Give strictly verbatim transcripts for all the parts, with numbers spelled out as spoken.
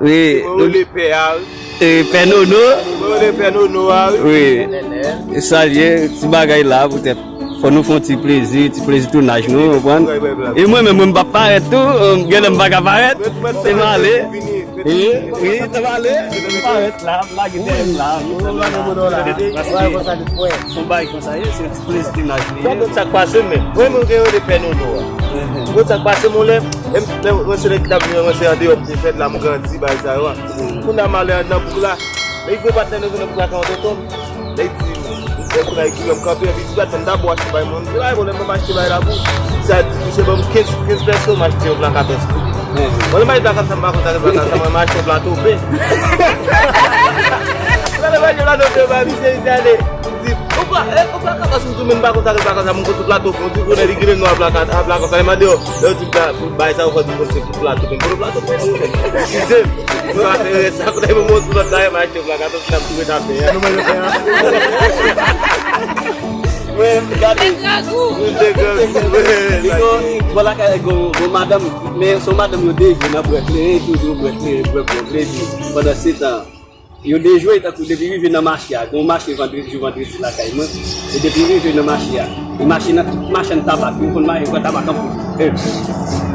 Wi. Mwen rele pè a, wi. E, pè Nono. Mwen rele pè Nono a, wi. Wi. E sa l ye, ti bagay la, poutèt. Fò nou fè yon ti plezi, ti plezi tounaj nou, w konprann? E mwen menm, mwen m p ap parèt tou, genlè m pa ka parèt. Se m ale. Wi, wi, se m ale. M parèt la, m lage dèyè m la. Se yon bagay konsa ye, se yon ti plezi tounaj li ye. Gad sa k pase m menm. Mwen menm, mwen rele pè Nono a. Gad sa k pase m, yon lè, lè, mwen se nèg ki t ap viv, mwen se andeyò m te fèt la, m grandi, bagay sa yo a. Kounye a m ale anndan bouk la. Lè li voye patnè nou vin nan bouk la ka yon tonton. Lè li di, lè kounye a li di, m kanpe, epi li di, "Gad, fè m dabò achte bay mwen." M di, "Bay, bon, lè m achte bay la pou." Sa di, "Misye ban m kenz, kenz pèso, m achte yon pla katòz pou li." Bon, lè m achte pla katòz, m pa konn sa k pla katòz, mwen, m achte yon plato pen. Lè m achte plato pen, ba misye, misye ale. Li di, "Ou pla, e, ou pla katòz, m di, men m pa konn sa k pla katòz, m konn sou plato pen." Ou di, konnen li gade nou a pla katòz, a pla konsa, li mande, "Yo, lè yo di m pla, pou bay sa, ou fè di m konn se pou plato pen." Pou plato pen, eskize m. Mwen pa fè rès sa, kote mwen monte sou lòt la, mwen achte yon pla katòz, m ap tou ret atè a. Nou manje pen an. Mwen, gade. Te grangou. Te grangou. Li gon, gon lakay, gon, gon madanm, men se yon madanm yo dejwe nan bwè kleren, toujou bwè kleren, bwè bwè kleren. Pandan se tan, yo dejwe, tankou depi rive nan mache a, gon mache vandredi, jou vandredi lakay mwen, e depi rive nan mache a, li mache nan tout machann tabak, li konn mache pran tabak anpil.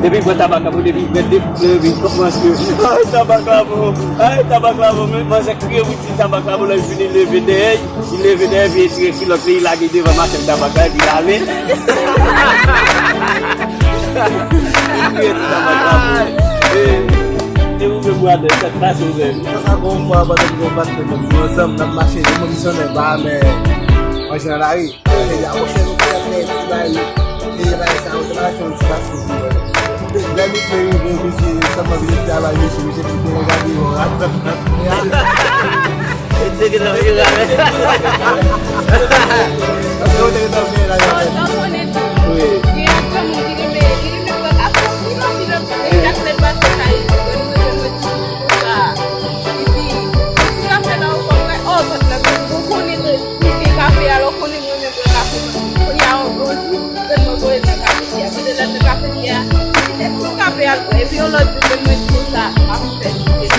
Depi pran tabak la, depi pran de, depi kòmanse, "Ay, tabak la bon, ay, tabak la bon," men manzè kriye pou di tabak la bon, lè l fini leve dèyè, li leve dèyè, epi li tire kilòt li, li lage devan machann tabak la, epi l ale. Li kriye di tabak la bon. E, e ou menm, bradè, sa k pase ou menm? Konsa, gon fwa, pandan m gen yon patnè, nou ansanm, n ap mache, nou misyonè, ba, men, manje nan lari. Mesye a, monchè, nou te fè ti bay, te bay sa, nou te bay fè yon ti pase pou mwen. Lè misye rive, misye sèlman vin travay, mesye, misye te gade yon rat. Mesye te gade yon rat. Paske yo te gade yon rat. Wi. Gen yon granmoun ki renmen, li renmen pran kafe, li renmen pran kafe, li renmen pase kay, li renmen pran kafe, li di, "Ti kafe la, ou konn wè, oh, tante la, ou konnen ke, ki te kafe a, ou konnen mwen menm pran kafe mwen." Kounye a, yon bon jou, grann mwen voye nan kafetya. Mwen te nan kafetya, li te pran kafe a, l bwè. Epi yon lòt jou, grann mwen di konsa, "M ap fè li te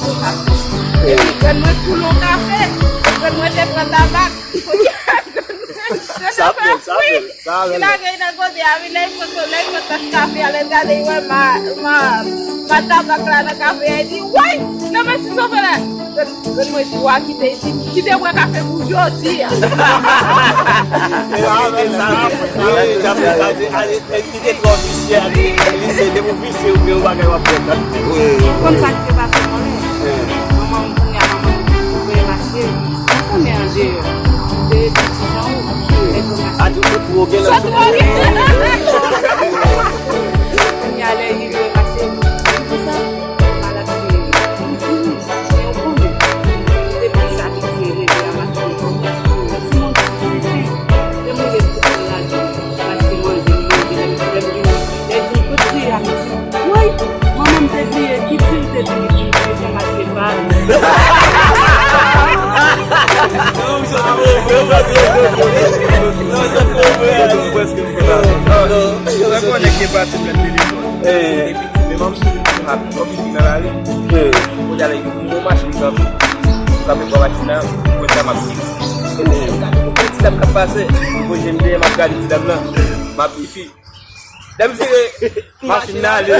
pran kafe." Epi grann mwen koule yon kafe, grann mwen te pran tabak. Kounye a, grann mwen, grann mwen fè fri. Li lage nan kote a, wi, lè l pran, lè l pran tas kafe a, lè l gade, l wè ma, ma, ma tabak la nan kafe a, li di, "Woy, nan men ti sove la." Grann, grann mwen di, "Wa kite, kite bwè kafe pou jodi a." Li te twò visye, li se depi w visye, ou gen yon bagay w ap fè. Ou konn sa ki te pase konnen? Manman m, kounye a, manman m voye mache. Ou konnen andeyò. Te rete ti jan ou, lè pou mache. A di ou pou ou gen lè. Sot ou gen. Kounye a lè li voye mache, konsa, malad li, li di wi, men ou konnen. Depi sa piti leve a mache, timoun ti fi, lè mwen gen ti fi la, li achte manje, li manje, lè m vini, lè di m tout ti a, li di, "Woy, manman m te bliye, ki di l te vini, di l te fè mache pa l." Mwen konnen ke pati mwen telefòn. Epi ti men manm si mwen ap vin nan lari. Kounye a la, yon machin kanpe. Kanpe bò machin nan, mwen sa m ap di. Gade yon ti dam k ap pase. Mwen jem dèyè, m ap gade ti dam nan. M ap di fi. Lè m vire, machin nan ale.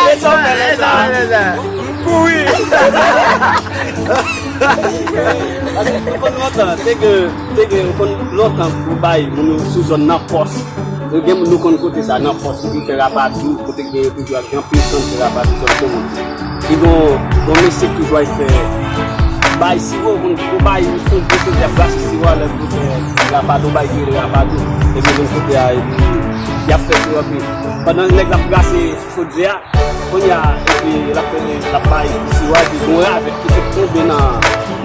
Men sa w fè lè sa? M kouri. Paske nou konn lontan, te gen, te gen, nou konn lontan pou bay moun yo sou zòn nan Fòs. Nou gen moun nou konn kote sa nan Fòs, ki fè rapadou, kote gen yo toujou ap gen anpil zòn fè rapadou, zòn komote. Li gon, gon mesye ki toujou al fè bay siwo, moun ki gon bay, misye, misye te ap brase siwo a lè pou fè rapadou, bay ki rele rapadou. Epi moun kote a, epi y ap fè siwo, epi pandan nèg la ap brase chodyè a, kounye a, epi l ap fè, l ap bay siwo a, epi gon ravèt ki sot tonbe nan,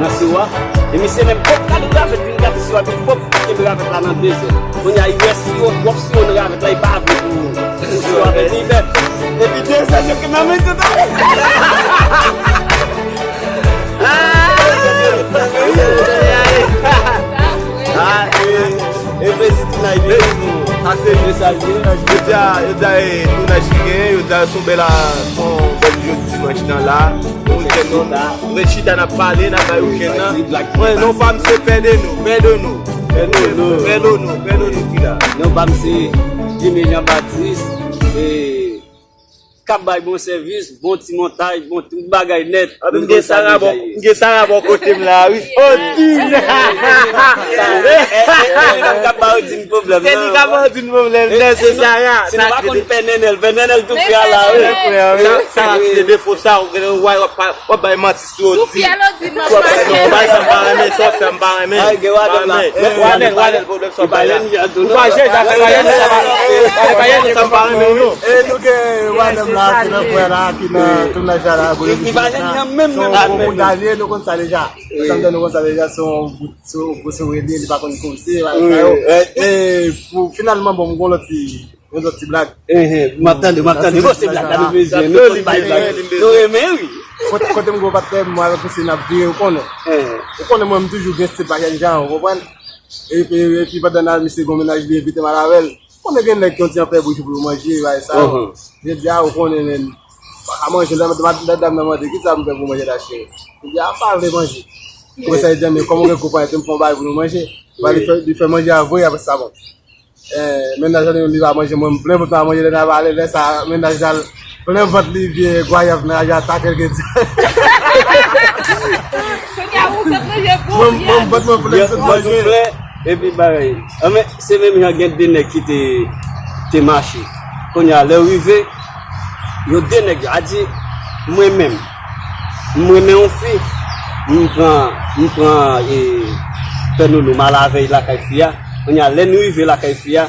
nan siwo a. E misye menm pòp gade ravèt, vin gade siwo a, epi pòp kenbe ravèt la nan de zen. Kounye a, li wè siwo, twòp siwo nan ravèt la, li pa vle pou, pou siwo a pèdi, li fè. Epi de zen yo ki nan men tout ale. Ah, e, e, e, Sa se mesaj li. Yo di a, yo di a, e, tounaj ki genyen, yo di a, se yon bèl, se yon bèl jodi dimanch nan la. Yon wikèn nou, nou ret chita, n ap pale, n ap bay wikèn nan. Mwen, non pa m se Pè de nou, Pè de nou. Pè de nou, Pè de nou, Pè de nou ki la. Non pa m se Jimmy Jean Baptiste, e, k ap bay bon sèvis, bon ti montaj, bon tout bagay nèt. Anpi m gen Sara bò, m gen Sara bò kote m la, wi. Odin! Se li k ap ba Odin pwoblèm nan. Se li k ap ba Odin pwoblèm nan, se Sara. Si nou pa konn Pè Nènèl, Pè Nènèl tou fè a la, wi. Sa, Sara ki te defo sa, ou gen w ap bay manti sou Odin. Sou fyèl Odin, mwen pa fè. Bay sa m pa renmen, sa w fè m pa renmen. Ay, gen Wanèl la. Wanèl, Wanèl, pwoblèm sa w bay la. Ou pa jwe, sa fè pa jwe, sa pa, sa fè pa jwe, sa m pa renmen, non. E nou gen Wanèl la, ki nan kwen la, ki nan tounaj la, la, pou yo di sa. Se yon gwo bout dalye, nou konn sa deja. Sa m di nou konn sa deja, se yon bout, se yon gwo sou rele, li pa konn koze, bagay sa yo. E pou finalman, bon, m gon lòt ti, yon lòt ti blag. M ap tande, m ap tande. Bon, se blag la nou bezwen, nou konn bay blag. Nou renmen, wi. Kote, kote m gwo patnè, mwen avèk misye n ap vire, ou konnen. Ou konnen mwen, m toujou gen stil pa jèn jan, ou konprann? Epi, epi pandan n al, misye gon mennaj li envite m al avè l. Ou konnen gen nèg ki yon ti anpè bouch pou yo manje, bagay sa yo. Jodi a, ou konnen, men, pa ka manje, lè, lè, lè dam nan mande, "Kisa m fè pou manje la, cheri?" Li di, "A, m pa vle manje." Apre sa, li di, "Men kòm ou gen konprann, tou m fè yon bagay pou nou manje." Ba, li fè, li fè manje a vre, apre sa, bon. Eh, mennaj la, li va manje, mwen, m plen vant mwen a manje, lè n ap ale, lè sa, mennaj la, plen vant li, vye gwayav nan atake l, gen di. Kounye a, ou sot manje gwo. Mwen, mwen, vant mwen plen, m sot manje. Epi bagay. Anben, se menm jan gen de nèg ki te, te mache. Kounye a, lè yo rive, yo de nèg yo, a di, mwen menm, m renmen yon fi, m pran, m pran, e, Pè Nounou, m al avè l lakay fi a. Kounye a, lè nou rive lakay fi a,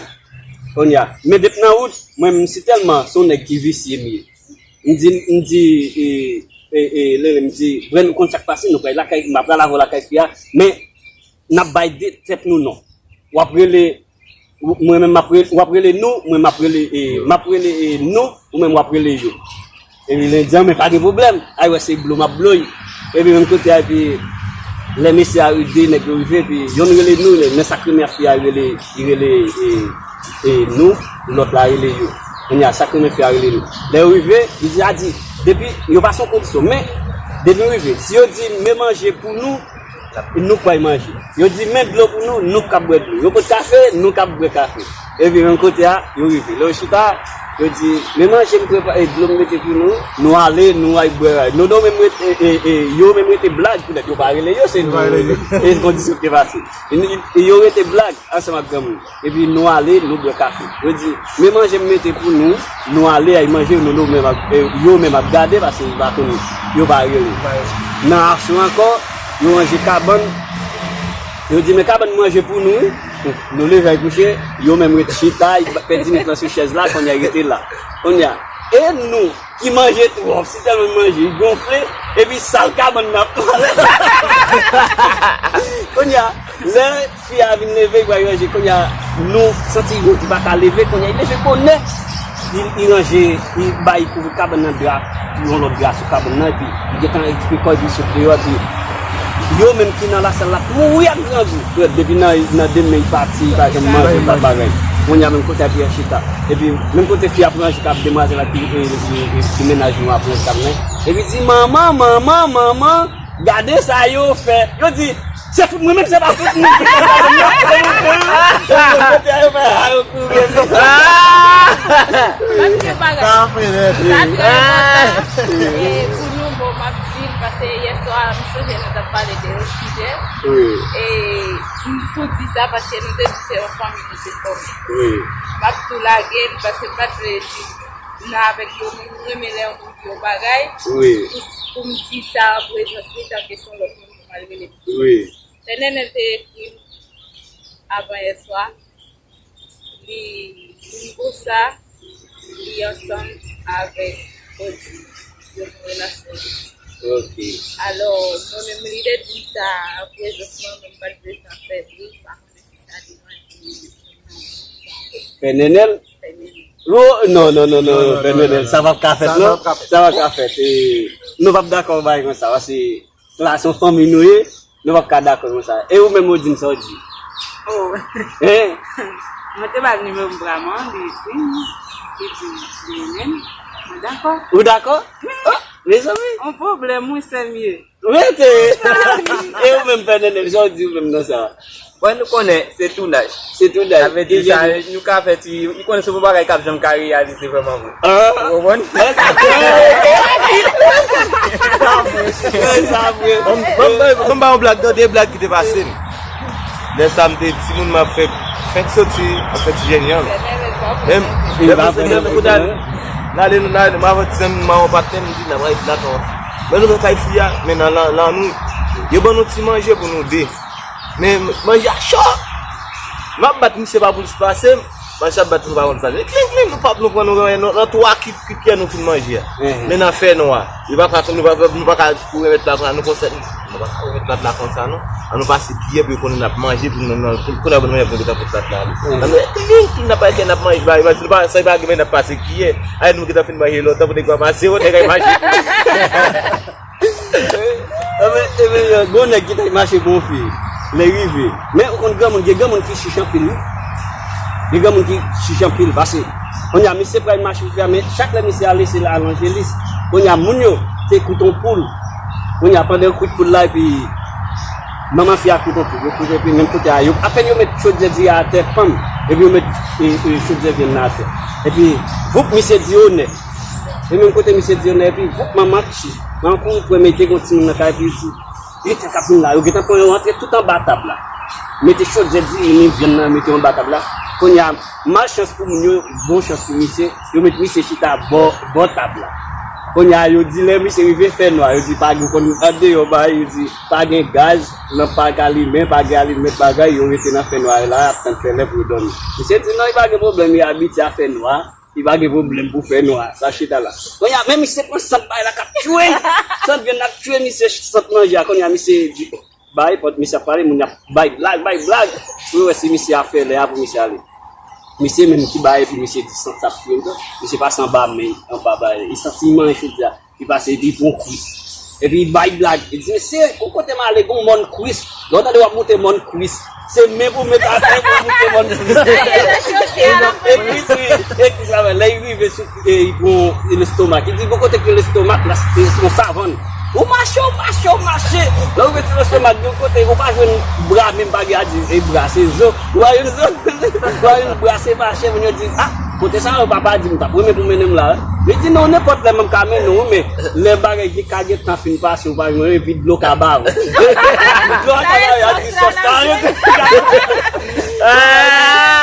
kounye a, men depi nan wout, mwen menm, si tèlman se yon nèg ki visye m ye. M di, m di, e, e, e, Lere, m di, Bren, ou konn sa k pase, nou pral lakay, m ap pral avè w lakay fi a, men n ap bay de tèt nou non. W ap rele, w-, mwen menm m ap rele, w ap rele nou, mwen m ap rele, e, m ap rele, e, nou, ou menm w ap rele yo. Epi Lendyan, men pa gen pwoblèm. Ay wè se blo m ap blo y. Epi menm kote a, epi lè mesye a ri-, de nèg yo rive, epi yonn rele nou, men sa k renmen a fi a rele, li rele, e, e, nou, lòt la rele yo. Kounye a, sa k renmen fi a rele nou. Lè yo rive, li di, a di, depi, yo pa se yon kondisyon, men, depi yo rive, si yo di, men manje pou nou, nou k pral manje. Yo di, men dlo pou nou, nou k ap bwè dlo. Yo pot kafe, nou k ap bwè kafe. Epi menm kote a, yo rive. Lè yo chita, yo di, men manje m prepa-, e dlo m mete pou nou, nou ale, nou al bwè. Nono menm rete, e, e, e, yo menm rete blag, poutèt yo pa rele yo, se nou. E kondisyon ki te pase. E, e, e yo rete blag ansanm ak granmoun. Epi nou ale, nou bwè kafe. Yo di, men manje m mete pou nou, nou ale al manje, nou, nou menm ap, e, yo menm ap gade, paske yo pa konn, yo pa rele. Nan aswè ankò, yo ranje kabann, yo di, men kabann manje pou nou, wi. Nou leve al kouche, yo menm ret chita, y pèdi nèt lan sou chèz la, kounye a y rete la. Kounye a, e nou, ki manje twòp, si tèlman manje, li gonfle, epi sal kabann nan. Kounye a, lè fi a vin leve, li pral ranje, kounye a, nou santi li pa ka leve, kounye a, li leve bonè. Li, li ranje, li bay kouvri kabann nan dra, yon lòt dra sou kabann nan, epi li gentan ekipe kò l, li sot deyò, epi yo menm ki nan lasal la ap mouri ak grangou. Frè, depi nan, nan demen, li pati, li pa janm manje, pa bagay. Kounye a, menm kote a, epi l chita. Epi, menm kote fi a ap ranje kab demwazèl ak ti, e, e, e, ti mennaj nou ap ranje kab nan. Epi di, "Manman, manman, manman, gade sa yo fè." Yo di, "Se fout mwen menm, se pa fout mwen." Kote a yo fè, a yo kouri. Sa fè nèt, wi. Sa trè enpòtan. E, pou nou, bon, m ap di l, paske yè swa, m sonje nou t ap pale de yon sijè. Wi. E, m pou di sa, paske nou te di se yon fanmi nou te fòme. Wi. M ap tou lage l, paske m pa t vle di nan avèk yo, men m renmen lè yon moun di yon bagay. Wi. Pou, pou m di sa an prezans li, tanke se yon lòt moun pou m al rele. Wi. Fè Nènèl te ekri m avan yè swa. Li di m konsa, li ansanm avèk Odi. Yo nan relasyon. Ok. Alò, mwen menm, li te di m sa an prezans mwen, men m pa t vle sa fèt, wi. Pa konnen si sa li mande. Fè Nènèl? Fè Nènèl. Non, non, non, non, non, non, Fè Nènèl, sa p ap ka fèt, non. Sa p ap ka fèt. Sa p ap ka fèt. E, nou p ap dakò bagay konsa, paske la, se yon fanmi nou ye, nou p ap ka dakò konsa. E ou menm, Odin, sa w di? Oh. Hein? Mwen te ba l nimewo m vrèman, li ekri m, li di m li renmen m. Mwen dakò. Ou dakò? Oh, mezanmi. On pwoblèm, wi, sè m ye. Rete! E ou menm, Fè Nènèl, sa w di ou menm nan sa? Bon, nou konnen, se tounaj. Se tounaj. Sa vle di sa, nou ka fè ti, nou konnen se pou bagay k ap janm ka reyalize vrèman vre. Ah. Ou konprann? Sa vre. Sa vre. Ban m, ban m, ban m ba yon blag, de blag ki te pase m. Lè sa m te timoun, m ap fè, fèk soti, m ap fè ti jènyan. Men, lè m soti, m kote al, n ale, n ale, m avètizan m, m a yon patnè m, m di, n ap rayi plat, non. Men nou nan kay fi a, men nan, nan, nan nou, yo ban nou ti manje pou nou de. Men manje a cho. M ap bat misye pa pou l pase m. Manje ap bat nou pa konn sa. Kling, kling, nou pap nou pran nou nan, nan twa kit, kit kè nou fin manje a. Men nan fè nwa. Yo pa ka, nou pa, nou pa ka pou remèt la konsa, nou konsèt, nou pa ka remèt plat la konsa, non. An nou pase kiyè pou yo konnen n ap manje, pou nou, pou, pou n ap manje pou nou gentan pou plat la ale. Nan nou, kling, kling, n ap pase, n ap manje, ba, ba, si nou pa, sa pa gen men n ap pase kiyè. Ay, nou gentan fin manje lontan pou nèg pa pase, yo, nèg ay manje. Enben, enben, yo, gon nèg ki t ap mache pou yon fi. Lè rive. Men, ou konn granmoun, gen granmoun ki chich anpil, wi. Gen granmoun ki chich anpil, pase. Kounye a, misye pral mache pou fè, men chak lè misye ale, se la alonje li. Kounye a, moun yo te kout yon poul. Kounye a, pandan yo kout poul la, epi manman fi a kout yon poul. Yo kout, epi menm kote a, yo, apèn yo met chodyè diri a atè, panm, epi yo met, e, e, chodyè vyann nan atè. Epi, voup, misye di onè. E menm kote misye di yo nan, epi voup manman ki, manman kouri pran, mete gon timoun nan kay, epi li di, "Etan k ap vin la, yo gentan pran yo antre tout anba tab la." Mete chodyè diri ni vyann nan, mete yo anba tab la. Kounye a, malchans pou moun yo, bon chans pou misye, yo met misye chita bò, bò tab la. Kounye a, yo di lè misye rive fè nwa, yo di pa gen konn andeyò bay, yo di pa gen gaz, lanp pa ka limen, pa gen alimèt bagay, yo rete nan fè nwa la, ap tann fè lè pou yo dòmi. Misye di non, li pa gen pwoblèm, li abitye a fè nwa. Li pa gen pwoblèm pou fè nwa, sa chita la. Kounye a, men misye pran sant bay la k ap tchwe. Sant vyann ap tchwe misye, sant manje a. Kounye a, misye di, bay, pòt misye ap pale, moun ap bay blag, bay blag. Pou yo wè si misye ap fè lè a pou misye ale. Misye menm ki bay, epi misye di sant ap tchwe m tou. Misye pase anba men, anba bay, li santi manje choti a. Li pase, epi li pran kwis. Epi li bay blag. Li di, "Mesye, gon kote m ale, gon mòn kwis." Lè w tande w ap moute mòn kwis, se men pou w met atè pou w moute mòn kwis. Epi, epi, epi, sa fè, lè li rive sou, e, li pran lestomak. Li di, "Gon kote ki lestomak la, se yon savann." Ou mache, ou mache, ou mache. Lè w rive sou lestomak, gon kote, ou pa jwenn bra, menm pa gen a di, e bra, se zo. Ou pa jwenn zo. Lè yo brase mache, moun yo di, "Ah, kote sa yo papa di m t ap renmen pou mennen m la, wi." Li di, "Non, nenpòt lè m ka mennen w, wi, men lè bagay ki ka gen tan fin pase, ou pa jwenn, epi dlo ka ba w." Dlo ka ba w, a di sòs la, yo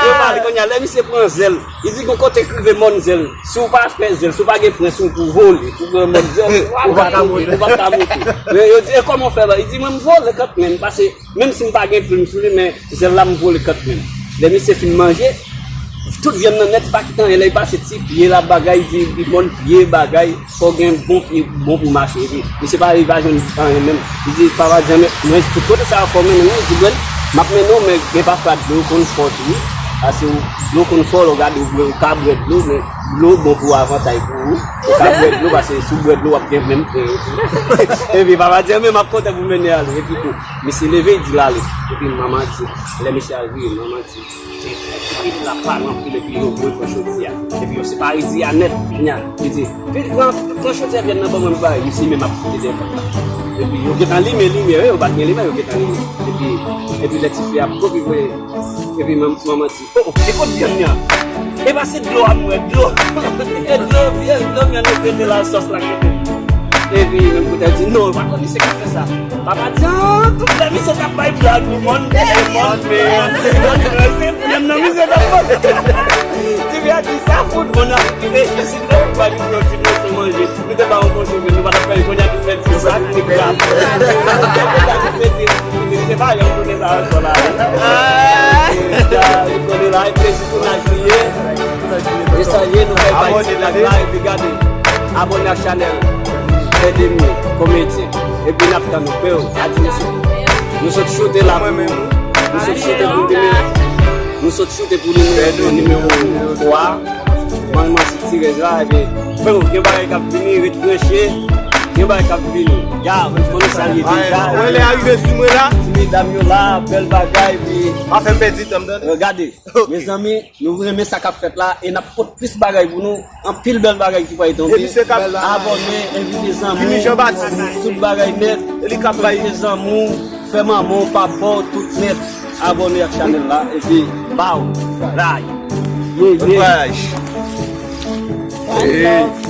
yo pale kounye a, lè misye pran zèl, li di, "Gon kote k rive mòn zèl, si w pa fè zèl, si w pa gen fren sou w pou vole, pou pran mòn zèl, ou pa ka monte, ou pa ka monte." Men yo di, "E kòman w fè la?" Li di, "Mwen m vole kant menm, pase menm si m pa gen plim sou li, men zèl la m vole kant menm." Lè misye fin manje, tout vyann nan nèt, li pa kite anyen. Lè li pase ti pye la, bagay, li, li mòn pye, bagay, fò w gen bon pye, bon pou mache. Epi, misye pa, li pa jwenn anyen menm. Li di, "Papa Djanm, mwen, tout kote sa yo fò mennen m." Li di, "Bwè, m ap mennen w, men gen pafwa dlo konn fò tou, wi. Pase w, dlo konn fò, lè w gade, w bwè, ou ka bwè dlo, men dlo bon pou avantay pou ou. Ou ka bwè dlo, pase si w bwè dlo, w ap gen menm pwen yo tou." Epi, papa Djanm, "M ap kontan pou mennen ale." Epi, tou, misye leve, li di l ale. Epi manman di, lè misye al vire, manman di, "Te, te, te, la pale anpil, epi yo voye pran choti a." Epi yo separe di a nèt, kounye a, li di, "Vin, pran, pran choti a, vyann nan ban mwen, m ba." Misye menm ap koute dèyè pòt la. Epi yo gentan limen limyè, wi, yo pa t gen limyè, yo gentan limen. Epi, epi lè tifi a pwòp, li voye, epi man-, manman di, "Oh, oh, e kot vyann nan?" "E pa se dlo a m wè, dlo." E dlo, vyann, dlo, vyann yo prete la, sòs la prete. Epi, menm kote a di, "Non, pa konn misye k ap fè sa." Papa di, "Ah, tout lè misye t ap bay blag pou mòn, e mòn, men, mòn, men, se vyann nan misye t ap manje." Ti fi a di, "Sa fout bon, n ap rive isit, non, pou bay nou yon ti moso manje." Nou te ba yon moso, men nou pa t ap fè, kounye a nou fè ti sak, ti krab. Se pa yon konnen sa ankò la. Ah, nou konnen la, e plezi pou n a kriye. E sa ye, nou fè bay ti sak la, epi gade. Abòne ak chanèl Fè Demi Komedyen. Epi n ap tann nou, freo. A di mesye. Nou sot choute la pou nou. Nou sot choute pou nimewo. Nou sot choute pou nimewo, nimewo twa. Manman ti tirèz la, epi, freo, gen bagay k ap vini, ret branche. Gen bagay k ap vini. Ya, mwen konnen sa ye deja. Wè lè arive sou mwen la. Ti medam yo la, bèl bagay, pi. Pa fè m pèdi tan m tande. Gade, mezanmi, nou renmen sa k ap fèt la, e n ap pot plis bagay pou nou. Anpil bèl bagay ki pral tonbe. Abòne, envite zanmi w. Tout bagay nèt. Envite zanmi w, fè manman w, papa w, tout nèt. Abòne ak chanèl la, epi baw, ray. Ye, ye.